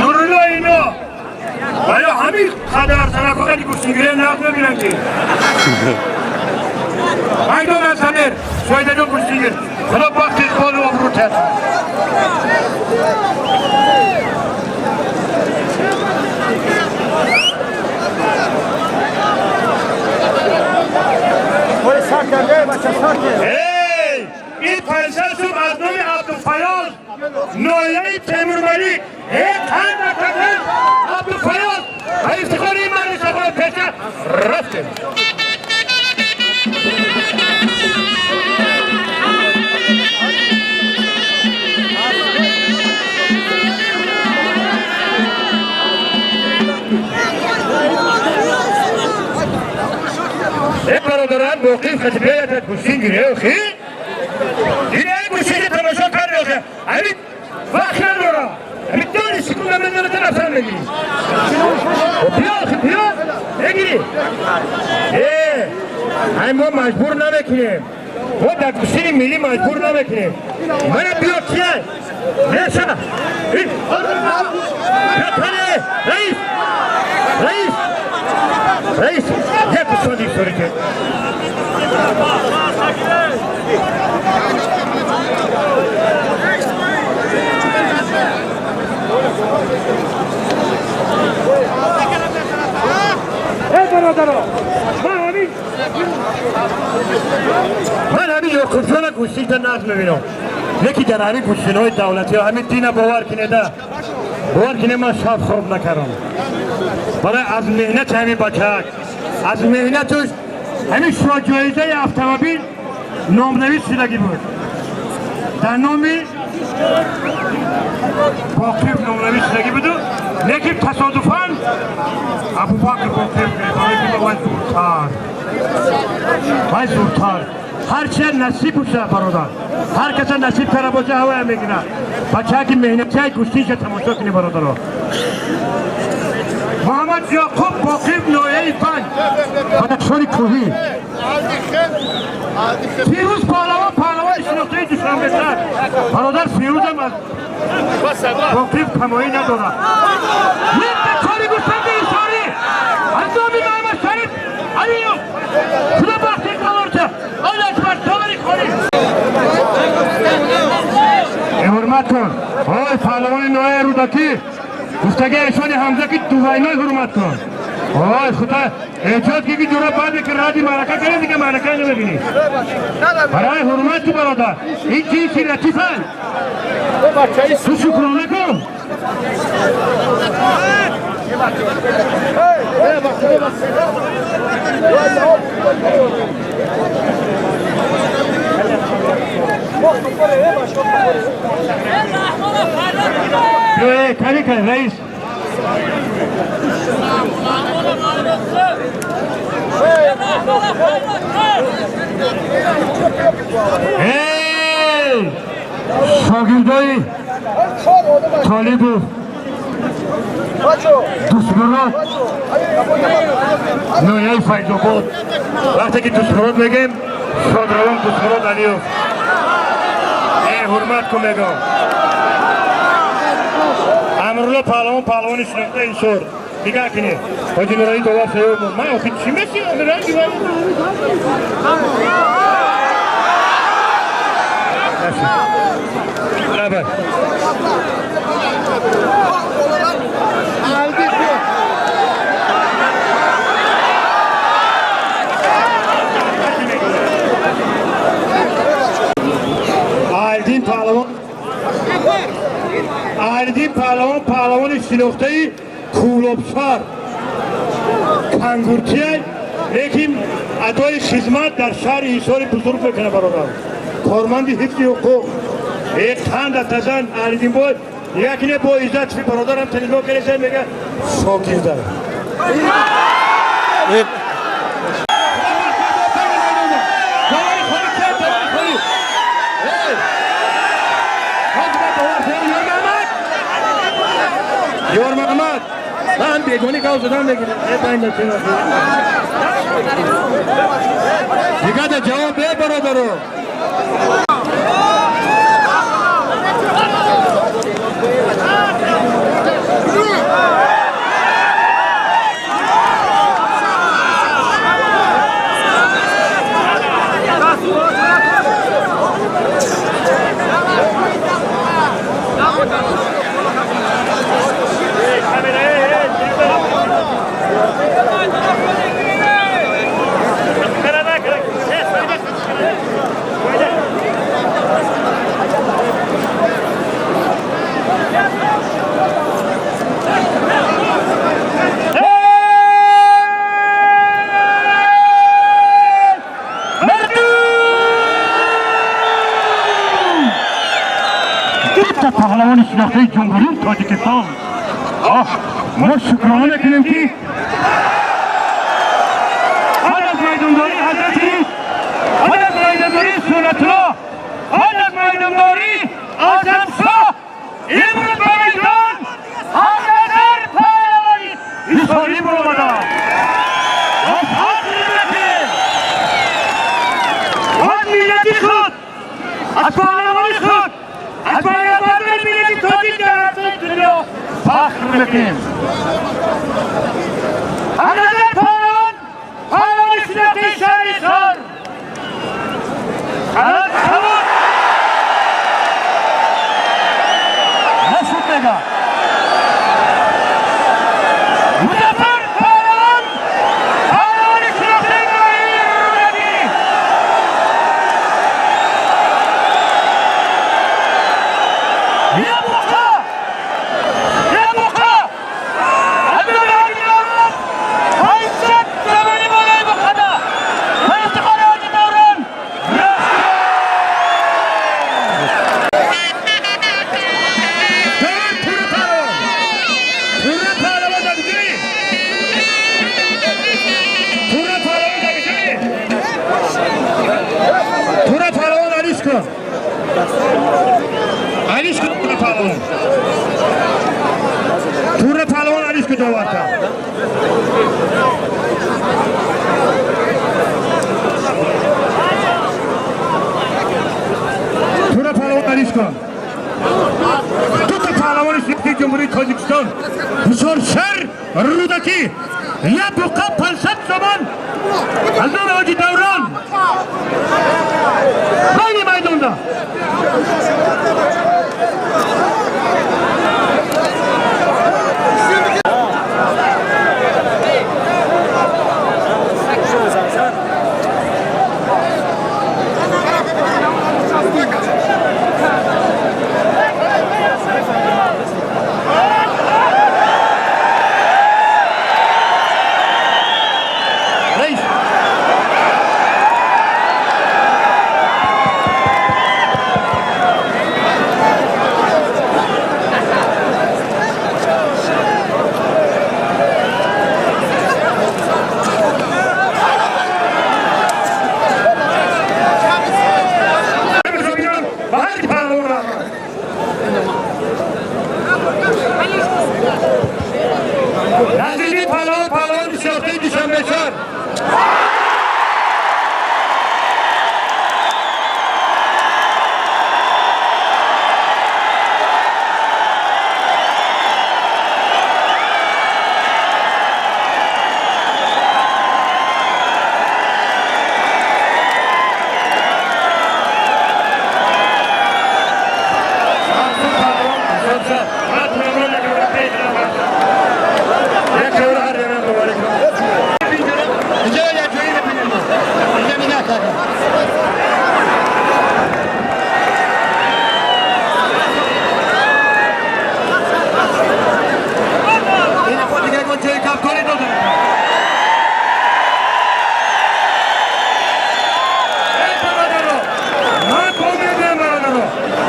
Нурулло ино ва ё ҳамин қадар занако қади гӯштингирия нағз мебинам ки майдон аз Амир Шоидаҷон гӯштингир. Худо бахти иқболу обрӯ тиҳад. Эй, ин 500 сум аз номи Абдуфаёз, ноҳияи Темурмалик. Э, қанда кадан Абдуфаёз ба ифтихори ин марди сафои пеша рафтем. Э, бародаран, боқӣ хатибиятат гӯштин гире охи. Ин ай гӯштини тамошо карди охи. Ҳамин вақт надора. Ҳамин дони секунда мезаната рафтан мегирӣ. Биё охи, биё. Мегирӣ. Э, ай мо маҷбур намекунем. Мо дар гӯштини миллӣ маҷбур намекунем. Мана биё кия? Неша. Биё тане, раис. Раис. Раис, як гӯсфанди историте. Эй, бародаро, ман ҳамин Ёқубҷона гӯштита нағз мебинам. Яки дар ҳамин гӯштинои давлатиҳо ҳамин дина бовар кинеда. Бовар кине, ман шаб хоб накардам. Барои аз меҳнати ҳамин бачаак, аз меҳнатуш ҳамин шоҳҷоизаи автомобил номнавис шудагӣ буд. Дар номи Боқиев номнавис шудагӣ буду, лекин тасодуфан Абубакр Боқиев гирифт, барои ки ба вай зуртар. Вай зуртар. Ҳарчи насиб боша, бародар. Ҳар каса насиб кара боша, ҳавая мегирад. Бачаки меҳнатиай гӯштиша тамошо кунӣ, бародаро. Муҳаммад Ёқуб Боқиев, ноҳияи Панҷ, Бадахшони кӯҳӣ. Фирӯз паҳлавон, паҳлавони шинохтаи Душанбетар. Бародар, Фирӯзам аз Боқиев камоӣ надорад. Якта чори гӯсфанди ҳисорӣ аз номи Муҳаммад Шариф Алиев. Худо бахти иқболорта. Аллоҳ акбар, довари холӣ. Ҳурмат кун. Ой, паҳлавони ноҳияи Рӯдакӣ. Гуфтаги эшони Ҳамза ки дувайной ҳурмат кун. Ой, худо эҳтиёт ки ҷура баъде ки ради маърака кардем, дига маърака намебинӣ. Барои ҳурмат ку, бародар. Ин ҷинси латифан. Ту шукрона кун. Биё, кани кани, раис. Эй, шогирдои Толибу Дустмурод, ноҳияи Файзобод. Вақте ки Дустмурод мегем, шодравон Дустмурод Алиев. Э, ҳурмат кун мегом. Амрулло паҳлавон, паҳлавони шинохтаи Ҳисор. Нигоҳ кунед. Ҳоҷи Нуралӣ довар сеюм. Ман охи чӣ меси? Ранги вай. Лабай. Аҳлиддин паҳлавон, Аҳлиддин паҳлавон, паҳлавони шинохтаи Кӯлобшаҳр, кангуртияй, лекин адои хизмат дар шаҳри Ҳисори бузург мекунад, бародар, корманди ҳифзи ҳуқуқ. Э, қанда тазан Аҳлиддин бой якне бо иззат ши бародарам телефон кардеса, мега шогирда. Довари холӣ кед, довари холӣ. Эй! Ҳозир довар Ёр Муҳаммад! Ёр Муҳаммад! Ман бегонӣ гав задан мегирам. Э, банда чӣ. Дигар ҷавоб бе, бародаро. Ҷумҳурии Тоҷикистон. Оҳ, мо шукрона мекунем, ки баъд аз майдондории ҳазрати, баъд аз майдондории Суннатулло, баъд аз майдондории Азамшоҳ, имрӯз ба майдон Ҳақназар паҳлавони Ҳисорӣ баромада. Мо фахр мекунем аз миллати худ, аз паҳлавони худ, аз байрақбардори миллати тоҷик дар арсаи дунё фахр мекунем. Ҳақназар паҳлавон, паҳлавони шинохтаи шаҳри Ҳисор. Халос, тамом нашуд, мега. Музаффар паҳлавон, паҳлавони шинохтаи ноҳияи Рӯдакӣ. Я буқа! Я буқа! Абдулҳади Даврон 500 сомонӣ болои буқада! Ба ифтихори Ҳоҷи Даврон! Тура паҳлавон! Тура паҳлавон дар куҷои? Тура паҳлавон дар куҷои? Тура паҳлавон, алиш кун! Алиш кун, Тура паҳлавон! Тура паҳлавон, алиш кун, доварта! Тура паҳлавон, алиш кун! Дута паҳлавони шинохтаи Ҷумҳурии Тоҷикистон, Ҳисоршаҳр, Рӯдакӣ, як буқа 500 сомон аз номи Ҳоҷи Даврон байни майдонда. Раис. Ба ҳар паҳлавон раҳмат. Назирӣ паҳлавон, паҳлавони шинохтаи Душанбешаҳр.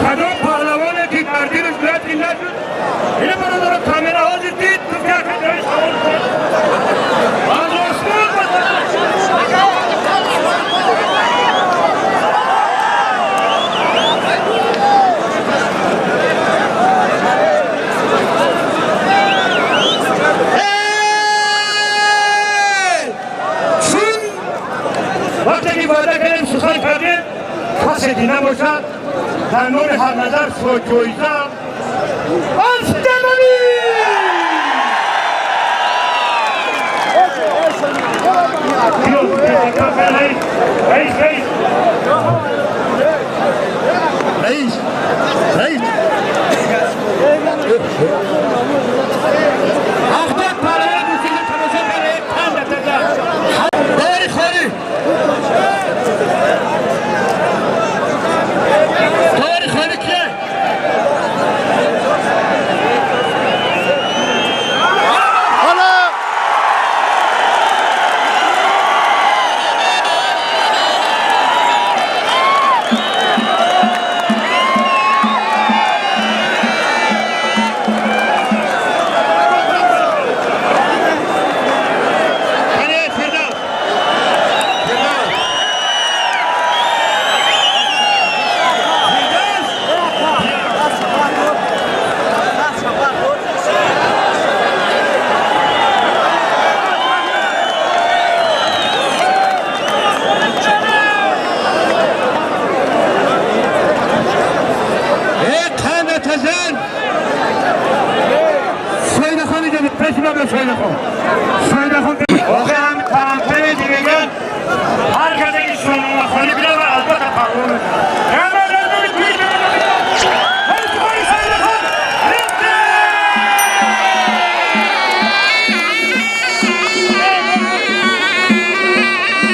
Кадом паҳлавоне ки дар дилаш гӯяд, ин нашуд, ина бародаро, камера ҳозир дид, гуфт ки ака ҷои савол кун. Аз осмон ба замин. Чун вақте ки ваъда кардем, сухан кардем, касе ки набошад, дар номи Ҳақназар ҷоиза автомобил. Раис, раис, раис, раис. 70 паҳлавон гӯштиро тамошо карда, чанд дақиқа дори холӣ, дори холӣ кие? Сайдахон, Сайдахон.